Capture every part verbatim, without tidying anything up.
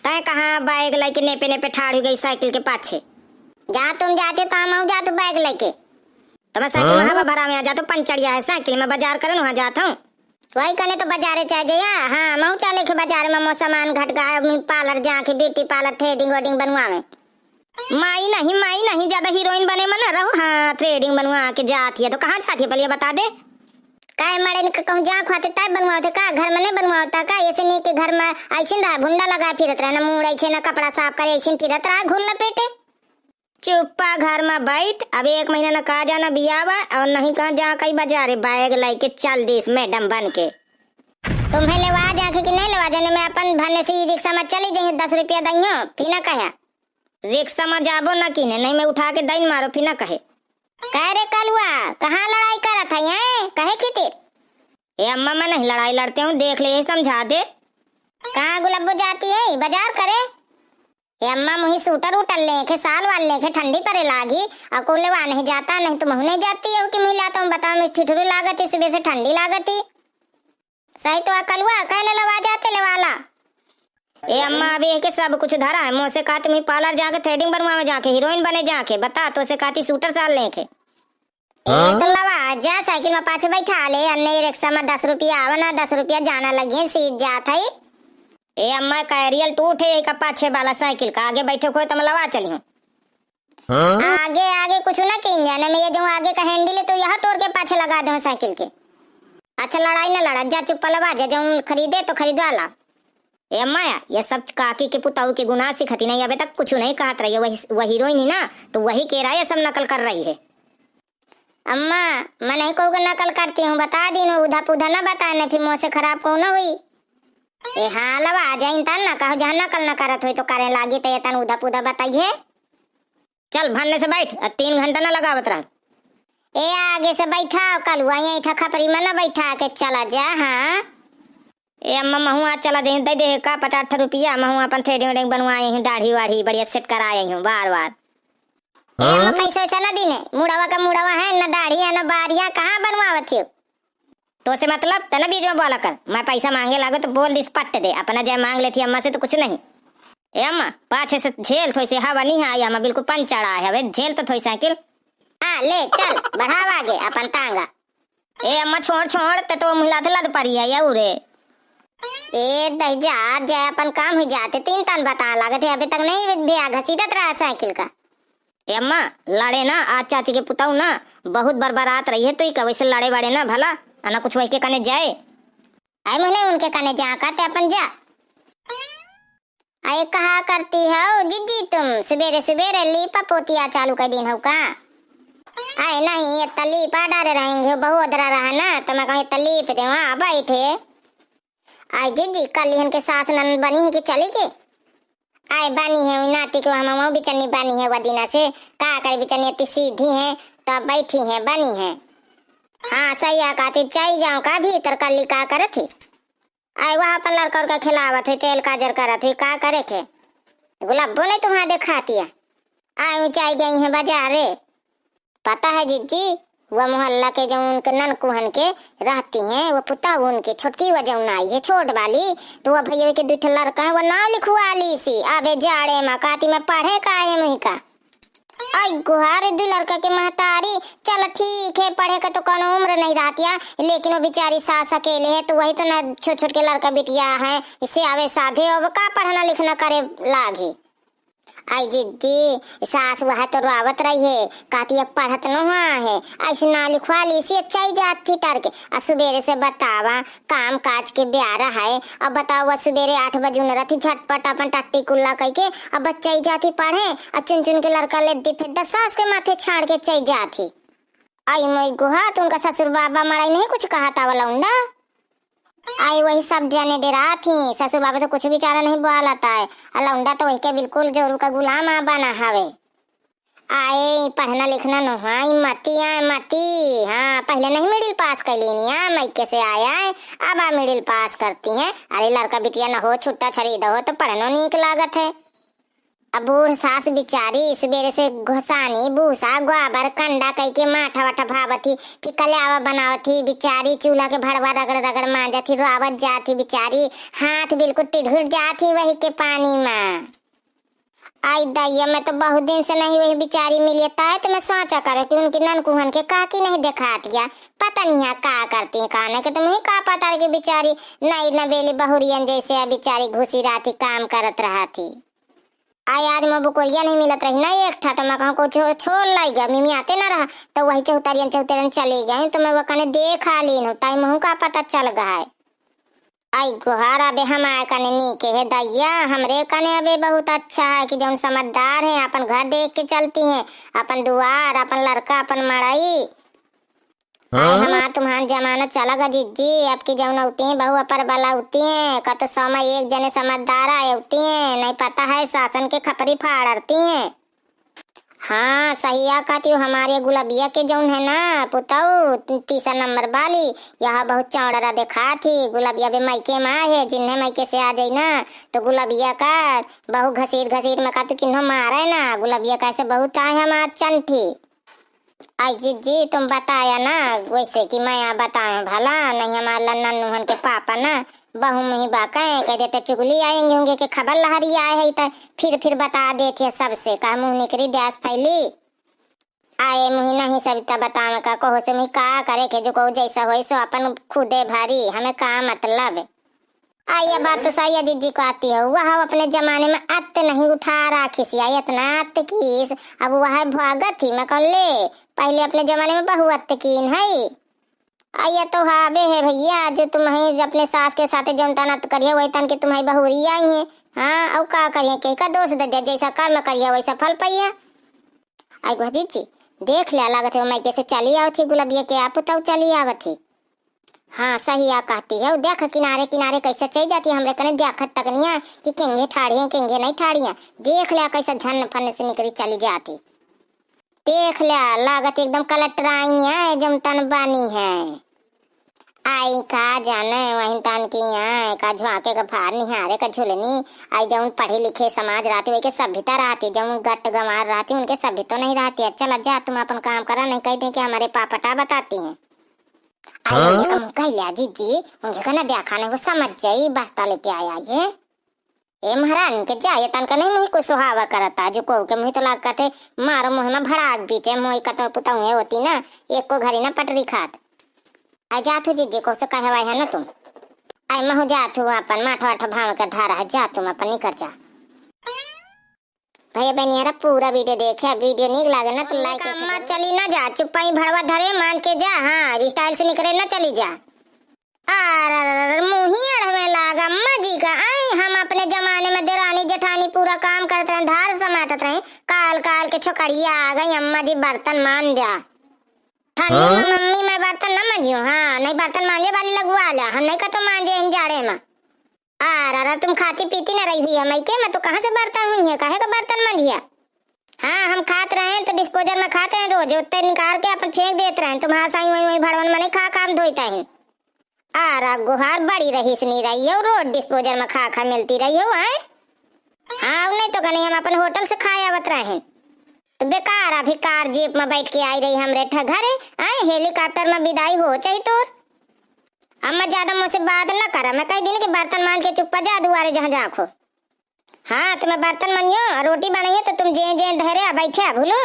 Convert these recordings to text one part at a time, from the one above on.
तैं कहाँ बैग लइके नेपे नेपे ठाड़ हुइ गई साइकिल के पाछे? जहाँ तुम जाते तो हमहूँ जात बैग लइके। तो मैं साइकिल में हवा भरावे आ जात, पंचरिया है साइकिल में, बाजार करन वहाँ जात हूँ। वही कने तो बाजारे चल जइया। हाँ, महू चले के बाजार में, मो सामान घट गा है, पार्लर जाके ब्यूटी पार्लर, थ्रेडिंग वेडिंग बनवावे। माई नहीं, माई नहीं, ज्यादा हीरोइन बने में न रहो। हाँ, थ्रेडिंग बनवा के जात है तो कहाँ जात है, पहले बता दे। काहे मड़े न कहूँ जा खुआते तय बनवाते का, घर में नहीं बनवाता का? ऐसे नहीं कि घर में ऐसे रहा, भुंडा लगा फिरत रहे, न मूड़ ऐसे, न कपड़ा साफ करे, ऐसे फिरत रहा घुल लपेटे। चुप्पा घर में बैठ, अब एक महीना न कहा जाना बियाह बा, और नहीं कहा जा कई बाजारे बैग लइके चल दिस मैडम बन के। तुम्हें लेवा जाके कि नहीं लेवा जाने, मैं अपन भन्ने से ई रिक्शा में चली जाइयो, दस रुपया दइयो, फिर न कहा। रिक्शा में जाबो न किने, नहीं मैं उठा के दइन मारो, फिर न कहे। कह रे कलुआ, कहाँ लड़ाई करत है, हैं? कहे खितिर? ए अम्मा, मैं नहीं लड़ाई लड़ते हूँ, देख ले, यही समझा दे। कहाँ गुलब्बो जाती है बाजार करे? ए अम्मा, मुही सूटर उटर लेखे, साल वाल लेखे, ठंडी परे लागी, और को लेवा नहीं जाता, नहीं तो मुँह नहीं जाती है कि मुही लाता हूँ, बताओ, मैं ठिठुरू लागत ही, सुबह से ठंडी लागत ही। सही तो आ कलुआ, कह न लवा जाते लेवाला। ए अम्मा, अभी एके सब कुछ धरा है, मोसे कहती मुही पार्लर जाके थ्रेडिंग बनवावे जाके, हीरोइन बने जाके, बता, तो से कहती सूटर साल लेखे। ए, हाँ? तो लवा जा, साइकिल में पाछे बैठा ले, अन्ने रिक्शा में दस रुपया आवा ना, दस रुपया जाना लगिए, सीध जात है। ए अम्मा, कैरियल टूट है, एका पाछे वाला साइकिल का, आगे बैठे कोई तम लवा चली हूँ। हाँ? आगे, आगे कुछ ना कीन जाने में, ये जो आगे का हैंडल है, तो यह तोड़ के पाछे लगा दे साइकिल के। अच्छा, लड़ाई ना लड़ा, जा चुप लवा जा, जो खरीदे तो खरीदवा ला। ए अम्मा, ये सब काकी के पुताऊ के गुनाह सिखती नहीं, अबे तक कुछ नहीं कहत रही है, वही, वही हीरोइन ही ना, तो वही के रहा है, सब नकल कर रही है। अम्मा, मैं नहीं कहू के नकल करती हूँ, बता दीन हूँ, उधा पुधा ना बताए, नहीं फिर मुँह से खराब कहू ना हुई। ए हाँ, लवा जाइन तन ना कहू, जहाँ नकल ना करत हुई तो करे लागी, तो ये तन उधा पुधा बताइए। चल भन्ने से बैठ, अब तीन घंटा ना लगावत रह। ए आगे से बैठा, कलुआ यहीं ठा खपरी में ना बैठा के चला जा, हाँ। ए अम्मा, महू आज चला जाइहूँ, दे दे का पचास ठा रुपया, महू अपन थ्रेडिंग वेडिंग बनवाए हूँ, दाढ़ी वाढ़ी बढ़िया सेट कराए हूँ बार बार। ए अम्मा, हाँ? पैसा वैसा ना दीने, मुड़वा का मुड़वा है, ना दाढ़ी है, ना बारिया, कहाँ बनवावत हो? तो से मतलब, तने बीच में बोला कर, मैं पैसा मांगे लागो तो बोल दिस पट्ट दे, अपना जय मांग लेती अम्मा से तो कुछ नहीं। ए अम्मा, पाछे से झेल, थोड़ी सी हवा नहीं आई, अम्मा बिल्कुल पंचर आए हवे, झेल तो थोड़ी साइकिल। हाँ, ले चल, बढ़ावा आगे अपन तांगा। ए अम्मा, छोड़, छोड़, ते तो मुहिला थे लद परी है, ये उरे। ए दहिजा, जय अपन काम हुई जाते, तीन तन बता लागत है, अभी तक नहीं भैया घसीटत रहा साइकिल का। ए अम्मा, लड़े ना, आज चाची के पुताऊ ना, बहुत बरबरात रही है, तो ई का वैसे लड़े बड़े ना भला, अना कुछ वही के कने जाए। आए मने उनके कने जा, कहते अपन जा। अरे कहा करती हो जिज्जी तुम, सुबेरे सुबेरे लीपा पोतिया चालू कर दीन हो का? अरे नहीं, ये त लीपा डारे रहेंगे हो, बहु अदरा रहा ना, तो मैं कहूँ ये त लीप दे, वहाँ बैठे। आई जिज्जी, कल इहन के सास ननद बनी है कि चली के? आए बनी है, वही नाती के हम मऊ बिचन्नी बनी है, वह दिना से का करे बिचन्नी अति सीधी है, तो बैठी है, बनी है। हाँ, सही है, कहती चल जाओ का भीतर, कल्ली का करत ही? आए वह अपन लड़का उड़का खिलावत हुई, तेल काजर करत हुई, का करे के? गुलाबो नहीं तुम्हारा देखाती है। आए ऊँचाई गई है बाजारे। पता है जिज्जी, वह मोहल्ला के जो उनके ननकुहन के रहती हैं, वह पुता उनके छोटकी वह जौन आई है, छोट वाली, तो वह भैया के दू ठे लड़का है, वह नाम लिखवा ली सी। अबे जाड़े में कहती मैं पढ़े का है मुही का। आई गुहार दू लड़का के महतारी, चल ठीक है, पढ़े का तो कोनो उम्र नहीं रहतिया, लेकिन वो बेचारी सास अकेले है, तो वही तो ना छोट छोट के लड़का बिटिया है, इससे आवे साधे, अब का पढ़ना लिखना करे लागी। आई जिज्जी, सास वह तो रोवत रही है, कहती अब पढ़त न हुआ है, ऐसे ना लिखवा ली सी, अच्छा ही जात थी डर के। आ सुबेरे से बतावा, काम काज के ब्यारा है। अब बताओ, वह सुबेरे आठ बजे उन रहती, झटपट अपन टट्टी कुल्ला कइके अब बच्चा ही जाती पढ़े, आ चुन चुन के लड़का ले दी, फिर दस सास के माथे छाड़ के चई जाती। आई मोई गुहा, तू उनका ससुर बाबा मड़ाई नहीं कुछ कहा था वाला उंडा। आई वही सब जने डेरात ही, ससुर बाबा तो कुछ बेचारा नहीं बोलत है, आ लौंडा तो वही के बिल्कुल जोरू का गुलाम आ बना हवे। आए, पढ़ना लिखना नोहाई मती आए मती। हाँ, पहले नहीं मिडिल पास कैली निया, मैके से आए आए, अब आ मिडिल पास करती हैं। अरे लड़का बिटिया न हो, छुट्टा छड़ी दहो तो पढ़नो नीक लागत है। बूढ़ सास बिचारी सुबेरे से घोसानी, भूसा, गोबर, कंडा कइके माठा वाठा भावत ही, फिर कल्यावा बनावत ही, बिचारी चूल्हा के भड़वा रगड़ रगड़ मांजत ही, रोआवत जात ही बिचारी, हाथ बिल्कुल टिढ़ुर जात ही वही के पानी मा। आई दइया, मैं तो बहुत दिन से नहीं वही बिचारी मिली, तय तो मैं सोचा करे कि उनकी ननकुहन के का की नहीं देखात या, पता नहीं है का करती है, काने के तुम ही का पता कि बिचारी नई नवेली बहुरियन जैसे बिचारी घुसी रहती, काम करत रहती। आ यार, मैं बुकोरिया नहीं मिलत रही ना एक ठा, तो मैं कहूँ कुछ छोड़ लाई गया, मिमी आते ना रहा, तो वही चौतरियन चौतरियन चली गई, तो मैं वो कने देख आ लीन हूँ, ताई महू का पता चल गया है। आई गोहार, अबे हमारे कने नीके है दइया, हमरे कने अबे बहुत अच्छा है कि जौन समझदार है, अपन घर देख के चलती हैं, अपन दुआर, अपन लड़का, अपन मड़ई। आई हाँ? हमार तुम्हार जमाना चला गा जिज्जी, अब की जौन होती हैं, बहु अपर वाला होती हैं, कत समय एक जने समझदार आए होती हैं, नहीं पता है शासन के खपरी फाड़ती हैं। हाँ, सहिया कहती हूँ, हमारे गुलबिया के जौन है ना पुतऊ, तीसरा नंबर वाली, यह बहुत चौड़रा देखात ही। गुलबिया बे मायके मा है, जिन्हें मायके से आ जाई ना, तो गुलबिया का बहु घसीट घसीट में कहती किन्हो मारे ना, गुलबिया का से बहुत आए हमार चंठी। आई जिज्जी, तुम बताया ना, वैसे कि मैं आ बताऊं भला, नहीं हमार लन्ना नुहन के पापा ना बहु मुही बा कहे, कह देते चुगली आएंगे होंगे के खबर लहरी आए है, तो फिर फिर बता देते सबसे, कहा मुँह निकरी द्यास फैली। आए मुही नहीं सविता बतावे का, कहो से मुही का करे के, जो कहो जैसा होई सो अपन खुदे भरी, हमें का मतलब। आ, ये बात तो सही है जिज्जी कहती हो, वह अपने जमाने में अत्त नहीं उठा रहा खिसिया, इतना अत्त किस, अब वह भगत ही मैं कहूँ ले, पहले अपने जमाने में बहु अत्त कीन है। आ, ये तो हावे है भैया, जो तुम ही अपने सास के साथे जौन तन अत्त करिए, वही तन के तुम्हारी बहुरी आई है। हाँ, और का करिए, के का दोष दे दिया, जैसा कर्म करिए, वैसा फल पाइए। आई गो जिज्जी, देख लिया, लागत है वो मायके से चली आवत ही, गुलबिया के आप तो चली आवत ही। हाँ, सही आ कहती है, देख किनारे किनारे कैसे चली जाती है, हमरे कने देखत तक नहीं है कि केंगे ठाड़ी है, केंगे नहीं ठाड़ी है। देख लिया कैसे झन फन से निकली चली जाती। देख लिया, लागत एकदम कलेक्टर आई है, जम तन बानी है। आई का जाने, वहीं तन की आए, का झुआके का फार निहारे का झुलनी। आई जौन पढ़े लिखे समाज रहती, वही के सभ्यता रहती, जौन गट गंवार रहती, उनके सभ्यता नहीं रहती। अच्छा, चला जा, तुम अपन काम करा, नहीं कह दें कि हमारे पापटा बताती हैं। आई हाँ? उनके का मुँह कह लिया, जिज्जी, उनके का ना देखा नहीं, वो समझ जाई, बस्ता लेके आया ये। ए महारानी के जा, ये तनका नहीं मुही को सुहावा करता, जो को के मुही तो लाग करते, मारो मुँह में भड़ाक बीचे, मुही कतौ पुतौहे होती ना, एको घड़ी ना पटरी खात। आ जात हो जिज्जी को से कहे वाई है ना तुम। आई महू जात हूँ अपन माठ वाठ भाव के धारा है, जा तुम अपन निकर जा। भैया बहनियारा पूरा वीडियो देखे, वीडियो नीक लागे ना तो लाइक अम्मा चली ना जा, चुप्पा ही भड़वा धरे मान के जा, हाँ, स्टाइल से निकरे ना चली जा। अरे मुही अड़वे लाग अम्मा जी का, आई हम अपने जमाने में देरानी जेठानी पूरा काम करत रहे, धार समाटत रहे, काल काल के छोकरिया आ गई, अम्मा जी बर्तन मान द्या। ठंडी में हाँ? मम्मी मैं बर्तन न मांजियो, हाँ, नहीं बर्तन मांजे वाली लगवा ला, हम नहीं कतो मांजे इन जाड़े में। अरे तुम खाती पीती न रही हुई है, मैं के मैं तो कहाँ से बर्तन हुई है, काहे का बर्तन मांजिया? हाँ, हम खात रहे हैं तो डिस्पोजल में खात रहे हैं रोज, उत्ते निकाल के अपन फेंक देत रहे हैं, तुम हाँ साई वहीं वहीं भड़वन में नहीं खा खा हम धोता है। आरा गुहार बड़ी रहीस नी रही हो, रोज डिस्पोजल में खा खा मिलती रही हो, हैं? हाँ, उ नहीं तो कहीं हम अपन होटल से खाए आवत रहे। तो बेकार अभी कार जीप में बैठ के आई रही हमरे ठा घरे, हैं? हेलीकॉप्टर में विदाई हो चाही तोर। अम्मा ज्यादा मुझसे बात न करा, मैं कह दिन के बर्तन मान के चुप्पा जा दुआरे जहाँ जाखो। हाँ, तो मैं बर्तन मांजियो और रोटी बनाइयो तो तुम जे जे धरे आ बैठे आ भूलू।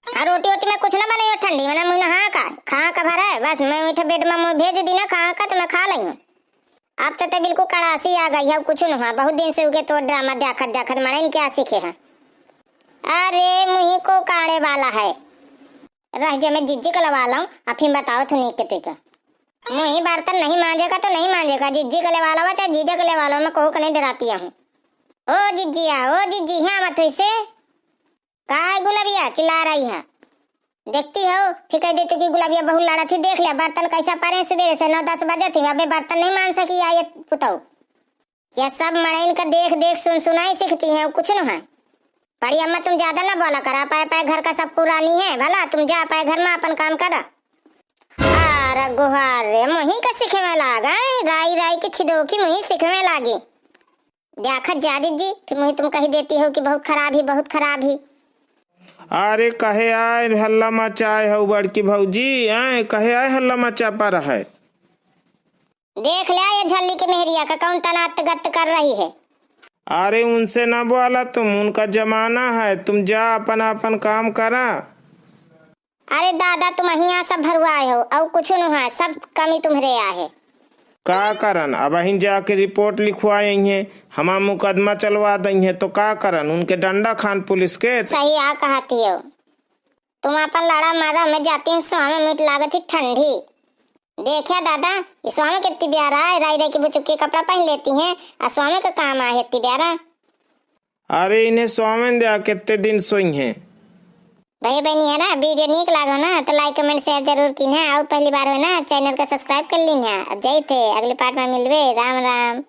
और रोटी वोटी में कुछ ना बनाइयो ठंडी में ना मुझे हाँ का, खा का भरा है, बस मैं मीठा बेड में मुझे भेज दी ना खा का तो मैं खा लई हूँ। अब तो, तो बिल्कुल कड़ासी आ गई है, कुछ न हुआ, बहुत दिन से उके तो ड्रामा देखत देखत मड़न क्या सीखे है। अरे मुही को काढ़े वाला है। रह जा, मैं जिज्जी के लवा लाऊं, आ फिर बताओ थुनी के तरीका। मुही बर्तन नहीं मांजेगा तो नहीं मांजेगा, जिज्जी के लवा लावा चाहे जीजा के लवा लावा, मैं कहू के नहीं डराती हूँ। ओ जिज्जिया, ओ जिज्जी, यहाँ मत हुई से। का है गुलबिया चिल्ला रही है? देखती हो, फिर कह देती कि गुलबिया बहुत लड़ा थी, देख लिया बर्तन कैसा परे सुबेरे से नौ दस बजे थी, अबे बर्तन नहीं मान सकी आई पुतऊ। यह सब मड़इन का देख देख सुन सुनाई सीखती हैं, कुछ न है। बड़ी अम्मा तुम ज्यादा ना बोला करा, पाए पाए घर का सब पुरानी है, भला तुम जा पाए घर में अपन काम करा। अरे गुहार रे, मुही का सीखे में लाग, हैं? राई राई के छिदोकी मुही सीखे में लागी। देखत जा दीदी, फिर मुही तुम कही देती हो कि बहुत खराब ही, बहुत खराब ही। अरे कहे आए हल्ला मचाए हो बड़की भौजी, आए कहे आए हल्ला मचा पर है। देख लिया ये झल्ली की मेहरिया का कौन तनात गत कर रही है। अरे उनसे ना बोला तुम, उनका जमाना है, तुम जा अपन अपन काम करा। अरे दादा, तुम हियाँ सब भरुआए हो, अउ कुछ न है, सब कमी तुम्हरे आहे। का करन, अब अहिन जाके रिपोर्ट लिखवाए हैं, हमार मुकदमा चलवा दई हैं, तो का करन, उनके डंडा खान पुलिस के। सही आ कहती हो, तुम अपन लड़ा मारा, मैं जाती हूँ स्वामी, मीठ लागत ही ठंडी। देखा दादा, ये स्वामी कितनी प्यारा है, राई राई की बुचुकी कपड़ा पहन लेती हैं, आ स्वामी का काम आहे इतनी प्यारा। अरे इन्हें स्वामी द्या कितने दिन सोई हैं। भैया बहनी है ना, वीडियो नीक लागो ना तो लाइक कमेंट शेयर जरूर कीन्हा, और पहली बार हो ना चैनल का सब्सक्राइब कर लीन्हा। अब जाइत है, अगले पार्ट में मिलबे। राम राम।